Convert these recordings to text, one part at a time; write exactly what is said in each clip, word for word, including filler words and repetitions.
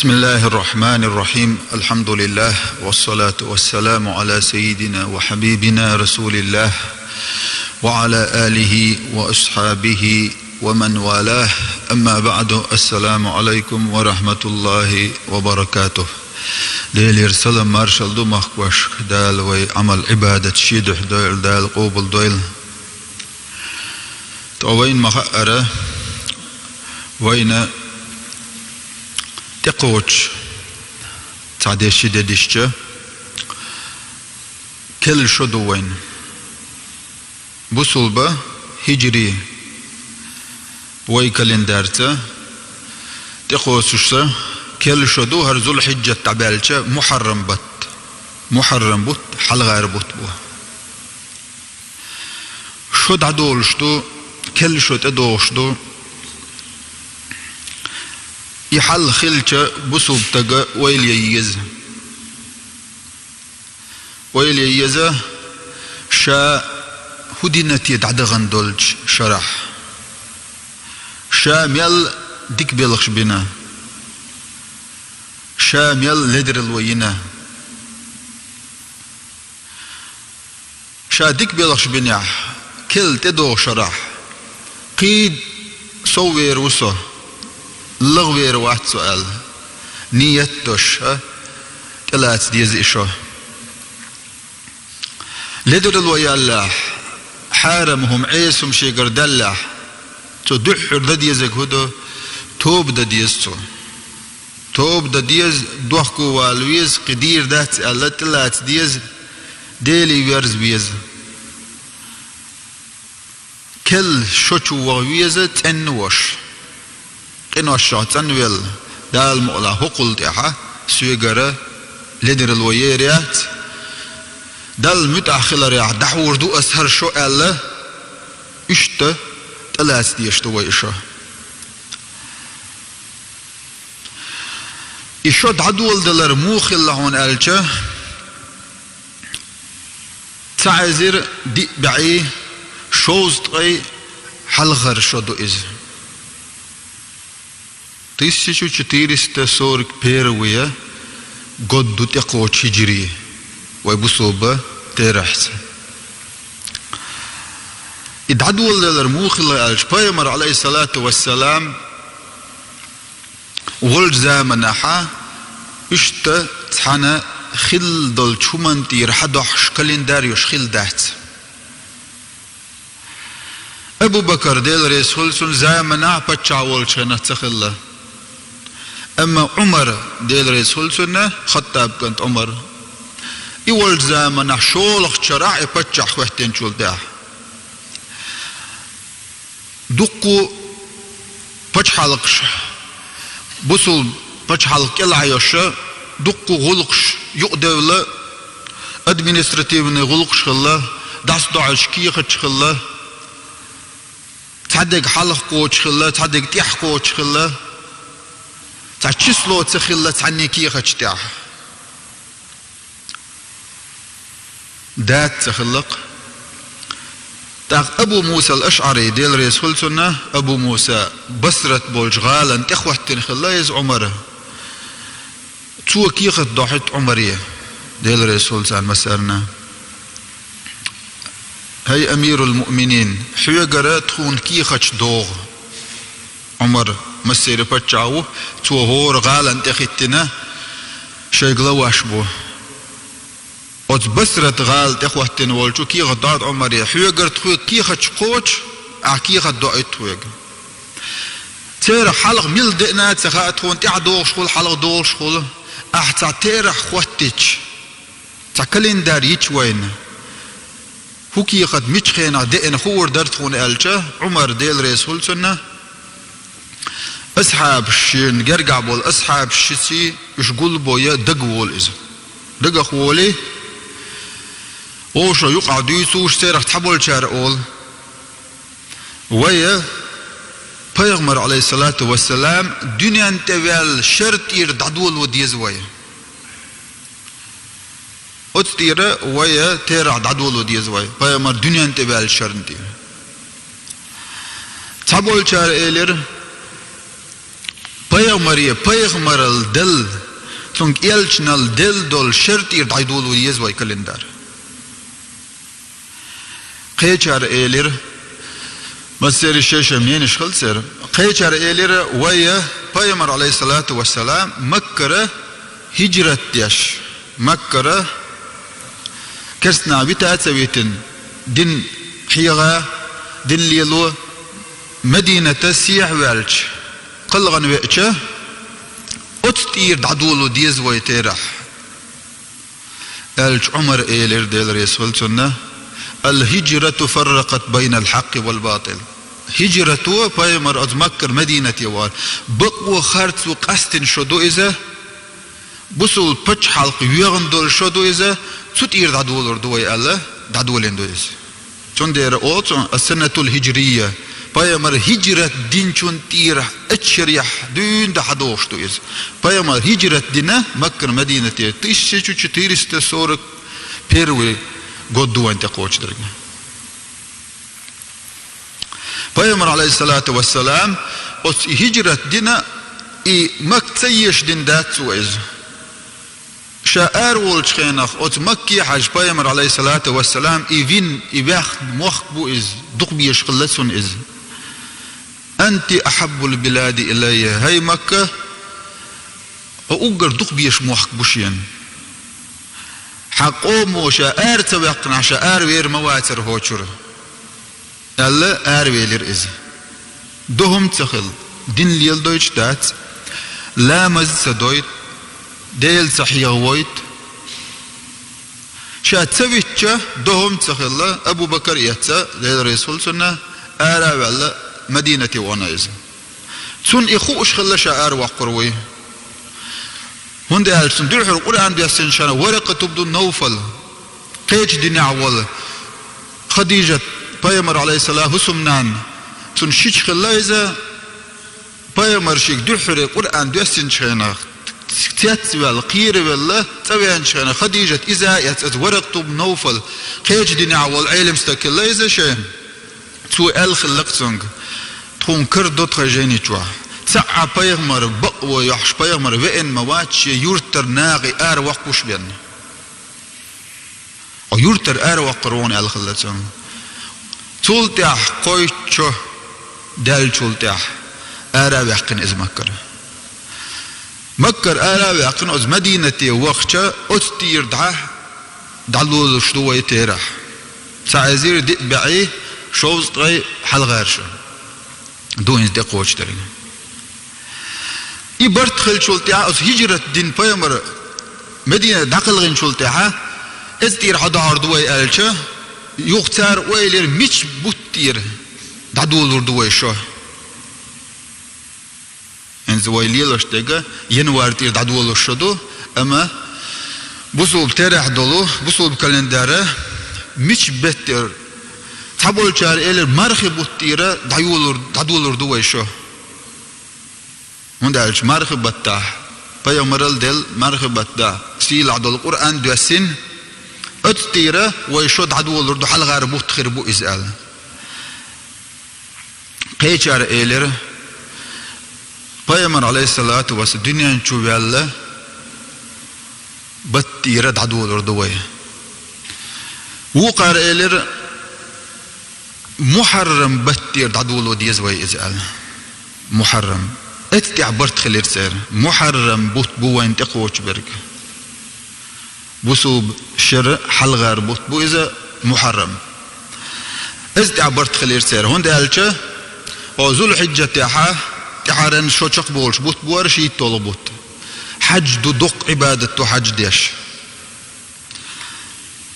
بسم الله الرحمن الرحيم. الحمد لله، والصلاة والسلام على سيدنا وحبيبنا رسول الله، وعلى آله وأصحابه ومن والاه. أما بعد، السلام عليكم ورحمة الله وبركاته. Делера салам маршалла ду махкаш, Дала вай Ӏамал-Ӏибадат шен духьа дойла, Дала къобал дойла. ТӀаккха вайна ма хаъара, вайна тӀекхочуш цхьа деши де дишча, керла шо ду вайна. Бусулба хиджри вай календарца тӀекхоссуш са керла шо ду, хӀара Зулхьиджат дӀабаьлча Мухьаррам бутт. Мухьаррам бутт хьалхара бутт бу. Шо дӀадолуш ду, керла шо тӀедогӀуш ду. И хьал хилча, бусулба стага ойла ян еза. Ойла ян еза, ша хӀу дина те дӀадахана долчу шарахь. Ша мел дика белхаш бина. Ша мел ледарло йина. Ша дика белхаш бинехь, керла тӀедогӀу шарахь, кхин соввер ву со, лахвер вац со аьлла, ниет а деш, а, тӀелаца деза и шо. Ледарло яллехь, хьарам хӀума, Ӏеса хӀума шегара даьллехь, цо дуьххьара дан дезарг хӀун ду? Тоба дан деза цо. Тоба дан деза, дохко вала веза, кхин дийр дац аьлла, тӀелаца деза, Деле верза веза. Керла шо чу ваха веза, цӀена вош. Къиношах цӀанвелла, Дала мукъалахь, хӀокхул тӀаьхьа соьгара ледарло ер яц. Далла муьтӀахь хиларехь дӀахьур ду ас хӀара шо аьлла, иштта тӀелаца дезаш ду вай и шо. И шо дӀадоладалар муха хилла хьуна аьлча, цхьа эзар диъ бӀей шовзткъе хьалхара шо ду иза. Тысяча четыреста сорок первый год ду тӀекхочу хиджри, вай бусулба терахьца. И дӀадоладалар муха хилла аьлча, Пайхамар, Ӏалайхиссалату вассалам, волчу заманахьа иштта цхьана хилла долчу хӀуманна тӀера хьадохьуш календарь йолуш хилла дац. Абу-Бакар, Дела реза хуьлда цунна, заманахь паччахь волчу хенахь ца хилла. Амма Ӏумар, Дела реза хуьлда цунна, Хаттаб кӀант Ӏумар, и волчу заманахь шолгӀачу шарахь и паччахь хӀоьттинчул тӀаьхьа дуккха пачхьалкхаш, бусулба пачхьалкх кӀелхьайош, дуккха гӀуллакхаш юкъадевлла, административный гӀуллакхаш хилла, дӀасадоӀуш кехаташ хилла, цхьа дерг хьалха кхочуш хилла, цхьа дерг тӀехьа кхочуш хилла, цхьа число ца хилла цхьанне кехаташ тӀехь. Дац ца хиллакх. ТӀаккха Абу Мусал АшӀари, Дела реза хуьлда цунна, Абу Муса Басрат болчу гӀалана тӀехӀоьттина хилла иза Ӏумара. Цо кехат дохьуьйту Ӏумаре, Дела реза хуьлда царна массарна: «ХӀай амирул-муъминин, хьоьгара тхуна кехаташ догӀу». Ӏумар массеран паччахь ву, цо хӀора гӀалана тӀехӀиттина, шайга лаваш бу. Оцу Басрат гӀала тӀехӀоьттина волчу кехат доуьйту Ӏумаре: «Хьоьгара тхоьга кехаташ кхочу, ахь кехат доуьйту тхоьга. Церах хьалха мила деана а ца хаьа тхуна, тӀаьхьа догӀуш хуьлу, хьалха догӀуш хуьлу, ахь цхьа терахь хӀоттийча, цхьа календарь йича вайна, хӀун кехат миччу хенахь деана хуур дара тхуна», — аьлча, Ӏумар, Дела реза хуьлда цунна, асхьабаш, шена гергахь болу асхьабаш шиций уьш гулбой дагаволу иза. Дагах волий, вовшо юкъахь дуьйцуш, церах цхьаболчара олу: «Вай Пайхамар, Ӏалайхиссалату вассалам, дуьнен тӀе ваьлла шарна тӀера дӀадоло деза вай. Оцу тӀера вай терахь дӀадоло деза вай, Пайхамар дуьнен тӀе ваьлла шарна тӀера». Цхьаболчара элира: Пайхамаре пайхамаралла делла, цунга элчаналла делла долу шера тӀера дӀадоло деза вай календарь. Кхечара элира, массеран шайн-шайн мненеш хилла церан. Кхечара элира, вай пайхамар, алейхиссалату вассалам, Маккара хӀижрат деш, Маккара керстанаш вита а ца витина, дин хьеха, дин лело, Мадината сехьаваьлча, кхалхана веача, оцу тӀера дӀадоло деза вай терахь. Аьлча Ӏумара элира, Дела реза хуьлда цунна: «Ал-хӀижрату фарракъат байнал хьакъкъи вал батӀил». ХӀижрато пайхамар оцу Маккара Мадинате вахар. Бакъо, харцо къастина шо ду иза, бусулба пачхьалкх йоьгӀна долу шо ду иза, цу тӀера дӀадолур ду вай аьлла, дӀадолийна ду иза. Цундела оцу ас-санатул хӀижрийя, пайхамар хӀижрат динчун тӀера аччарехь дуьйна дан хьадогӀуш ду иза. Пайхамар хӀижрат дина Маккара Мадинате тысяча четыреста сорок первый год ду вайн тӀекхочу дерг. Пайхамар, алейхиссалату вассалам, оцу и хӀижрат дина, и Макка ца еш дина дац цо иза. Ша ара волчу хенахь оцу Макке хьажа пайхамар, алейхиссалату вассалам, и вин, и ваьхна мохк бу иза, дукха безаш хилла цунна иза. «Анти ахьаббул билади илайя», хӀай Макка, хьо уггар дукха безаш мохк бу шена. Хьан къомо ша ара ца ваьккхинехь, ша ара вер ма вацара хьо чуьра. Аьлла, аравелира иза. Ду хӀума ца хилла, дин леладойтуш дац, ламаз ца дойту, Дела ца хьехавойту. Ша ца витча, ду хӀума ца хилла, Абу Бакар эцца, Дела реза хуьлда цунна, ара а ваьлла, Мадинате вахана иза. Цунна и хууш хилла ша араваккхур вуй. ХӀунда аьлча цунна дуьххьара Къуръан доьссинчу хенахь Варакъат ибн Навфал, кхечу динехь волу Хадижат, пайхамар, алейхиссалам, хӀусамнана, цунна шича хилла иза, пайхамар шига дуьххьара Къуръан доьссинчу хенахь, цецваьлла, кхеравелла, цӀа веанчу хенахь Хадижат иза а эцна, иза Варакъат ибн Навфал, кхечу динехь волу Ӏелам стаг хилла иза шен. Цо аьлла хилла-кх цуьнга: «Тхуна кара до тхайн жайни чохь. Цхьа а пайхамар, бакъо йохьуш пайхамар веана ма вац шен юьртара нахе араваккхуш бен. Хьо юьртара араваккхур ву хьуна», аьлла хилла цуьнга. Цул тӀаьхьа кхойтта шо даьллачул тӀаьхьа ара а ваьккхина иза Маккара. Маккара ара а ваьккхина, оцу Мадинате вахча, оцу тӀера дӀа дӀалолуш ду вай терахь. Цхьа эзар диъ бӀе шовзткъе хьалхара шу ду иза тӀекхочу дерг. И барт хиллачул тӀаьхьа, оцу хӀижрат дина пайхамар Мадинате дӀакхалхинчул тӀаьхьа, иза тӀера хьадохьур ду вай аьлча, юха цара ойла йира, мича бутт тӀера дӀадолур ду вай шо. ХӀинца вай лелош дерг январь тӀера дӀадолуш шо ду, амма бусулба терахь долу, бусулба календара мича беттера, цхьаболчара элира, мархи бутт тӀера дӀайолур, дӀадолур ду вай шо. ХӀунда аьлча мархи баттахь, пайхамарал делла мархи баттахь, сийлахь долу Къуръан доьссина, оцу тӀера вай шо дӀадолур ду, хьалхара бутт хир бу иза аьлла. Кхечара элира, пайхамар, алейхиссалату вассалам, дуьнен чу ваьлла баттера дӀадолур ду вай. Вукхара элира, мухьаррам баттера дӀадоло деза вай иза аьлла. Мухьаррам. Эцу тӀехь барт хилира церан. Мухьаррам бутт бу вайн тӀекхочу берг. Бусулба шера хьалхара бутт бу иза, мухьаррам. Иза тӀехь барт хилира церан. ХӀунда аьлча, о, зулхьиджатехьа, тӀаьххьара шо чекхболуш бутт бу хӀара, шийтталгӀа бутт. Хьаьж ду, дуккха Ӏибадат ду хьаьж деш.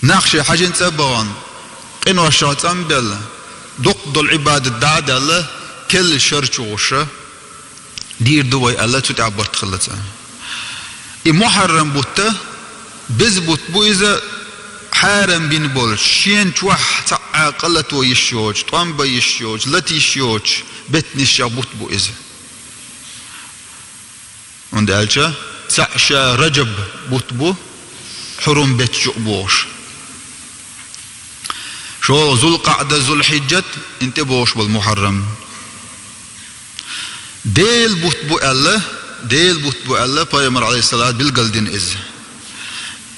Нах шайн хьаьжин цӀа а бахана, къиношах цӀа а белла, дуккха долу Ӏибадат дӀа а даьлла, керла шар чу гӀуш дийр ду вай аьлла, цу тӀехь барт хилла церан. И мухьаррам бутт, беза бутт бу иза, хьарам бина болчу, шена чохь цхьа а къа лато йиш йоцуш, тӀом бан йиш йоцуш, лата йиш йоцуш беттанашех бутт бу иза. ХӀунда аьлча цхьаъ ша Раджаб бутт бу, хьурум бетташ юкъа бохуш. ШолгӀа Зулкъаъда, Зулхьиджат, хӀинца тӀе бохуш болу Мухьаррам. Дела бутт бу аьлла, Дела бутт бу аьлла, пайхамар, алейхиссалат, билгалдина иза.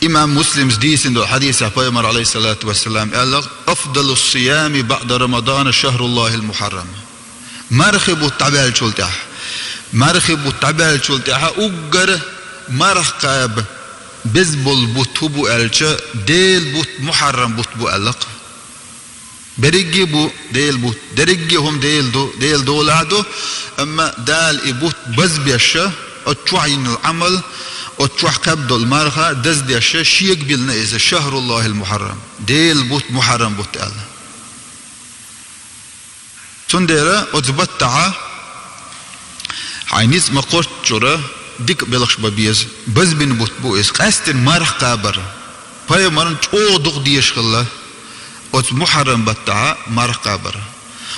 Имам Муслима дийцина долу хьадисехь пайхамар, алейхиссалату вассалам, аьлла: «Афдалу сиями баъда Рамадана шахруллахил мухаррам». Мархи бутт дӀабаьллачул тӀаьхьа. Мархи бутт дӀабаьллачул тӀаьхьа уггар марха кхаба беза болу бутт хӀун бу аьлча, Дела бутт, Мухаррам бутт бу аьлла-кх. Берриге а бу Дела бутт, дерриге а хӀума Дела ду, Дела долахь ду, амма Дала и бутт базбеш, оцу чохь йина Ӏамал, оцу чохь кхаьбна долу марха даздеш, шега биллина иза, шахруллахил мухаррам, Дела бутт, Мухаррам бутт аьлла. Цундела оцу баттахь хьайн ницкъ ма-кхоччура дика белхаш бан беза. Базбина бутт бу иза, къаьсттина марха кхабар. Пайхамарна чӀогӀа дукха дезаш хилла оцу Мухаррам баттахь марха кхабар.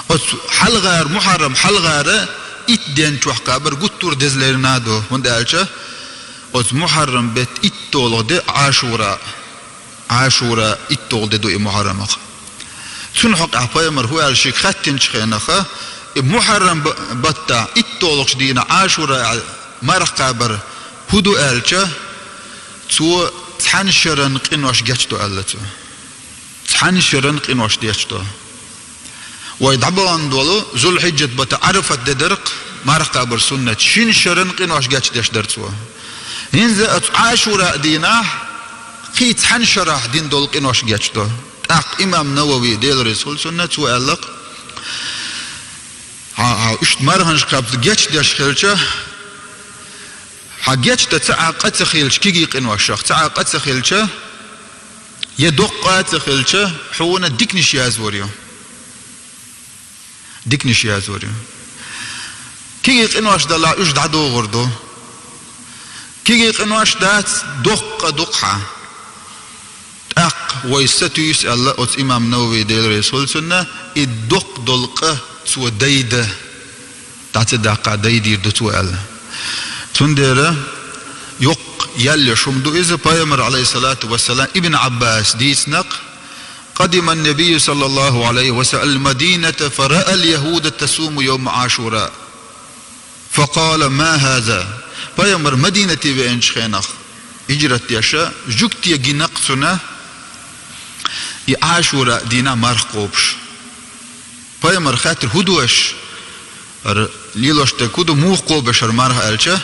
Оцу хьалхара, Мухаррам хьалхара итт ден чохь кхабар гуттар а деза лерина а ду, хӀунда аьлча оцу Мухаррам беттан итталгӀа де Ӏашура. Ӏашура итталгӀа де ду и Мухаррамах. Цунна хьокъехь пайхамар хӀун аьлла шега хаьттинчу хенахь, и Мухаррам ба-, баттахь итталгӀачу дийнахь Ӏашура марха кхабар хӀун ду аьлча, цо цхьана шеран къинош гечдо аьлла цо. Цхьана шеран къинош гечдо. Вай дӀабахана долу Зулхьиджат баттахь Ӏарафат де дара-кх марха кхабар суннат, шина шеран къинош гечдеш дара цо. ХӀинца оцу Ӏашура дийнахь кхин цхьана шарахь дина долу къинош гечдо. ТӀаккха имам Навави, Дела реза хуьлда цунна, цо аьлла-кх: хьан, хьан иштта марханаш кхаба гечдеш хилча, хьан гечдан цхьа а къа ца хилча, кегий къиношах цхьа а къа ца хилча, я доккха а ца хилча, хьуна диканаш язвар ю. Диканаш язвар ю. Кегий къинош далахь, уьш дӀадохур ду. Кегий къинош дац, доккха ду-кх хьан. ТӀаккха вай сатуьйсу аьлла оцу имам Навави, Дела реза хуьлда цунна, и доккха долу къа цо дайда. ДӀа ца даккхахь дайдийр ду цо аьлла. Цундела йоккха ял еш хӀума ду иза, пайхамар, алейхиссалату вассалам, Ибн Ӏаббаса дийцина-кх: «قدم النبي صلى الله عليه وسلم المدينة فرأى اليهود تصوم يوم عاشوراء فقال: ما هذا؟» Пайхамар Мадинате веанчу хенахь, хиджрат деш, жуьгтий гина-кх цунна и Ӏашура дийнахь марха кхобуш. Пайхамар хаьттира: «ХӀун ду аша хӀара лелош дерг, хӀун ду, муха кхобу аша хӀара марха?» аьлча,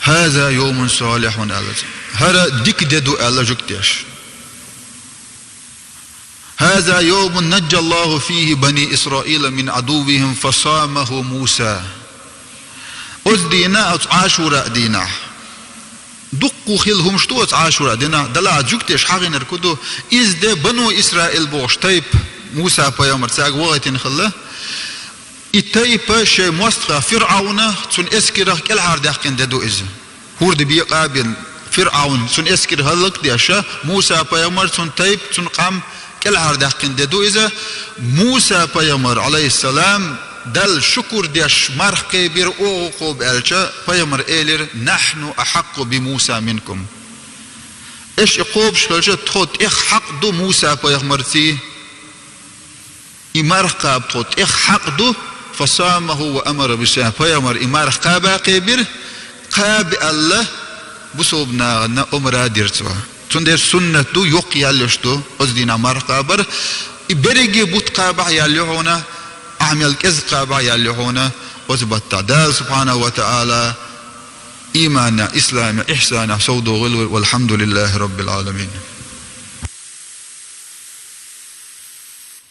«هذا يوم صالح», аьлла цо. «ХӀара дика де ду», аьлла жуьгтеша. «هذا يوم نجى الله فيه بني إسرائيل من عدوهم فصامه موسى». Оцу дийнахь, оцу Ӏашура дийнахь, дуккха хилла хӀумаш ду оцу Ӏашура дийнахь, делахь жуьгтеша хьахийнарг хӀун ду, иза де Бану Исраил бохуш тайпа Муса пайхамар цаьрга вахийтина хилла. И тайпа шайн мостагӀа ФирӀавна, цуьнан эскарах кӀелхьардаьккхина де ду иза. ХӀордан бекъа а бина, ФирӀавн, цуьнан эскар хӀаллакдеш, Муса пайхамар, цуьнан тайпа, цуьнан къам кӀелхьардаьккхина де ду иза. Муса пайхамар, алейхиссалам, Далла шукур деш марха кхебира, оха кхобу аьлча, пайхамар элира: «نحن أحق بموسى منكم». Аша и кхобуш хилча, тхо тӀех хьакъ ду Муса пайхамарций. И марха кхаба тхо тӀех хьакъ ду, «فصامه وأمر بالصيام». Пайхамар и марха кхаба кхебира, кхаба аьлла, бусалба нахана омра дира цо. Цундела суннат ду, йоккха ял еш ду оцу дийнахь марха кхабар. И берриге а бутт кхабахь ял ю хьуна, ахьа мел кӀезиг кхабахь ял ю хьуна, оцу баттахь. Дала субхьанаху ва таӀала иманехь, исламехь, ихьсанехь совдохийла вай, валхьамдулиллахи раббил Ӏаламин.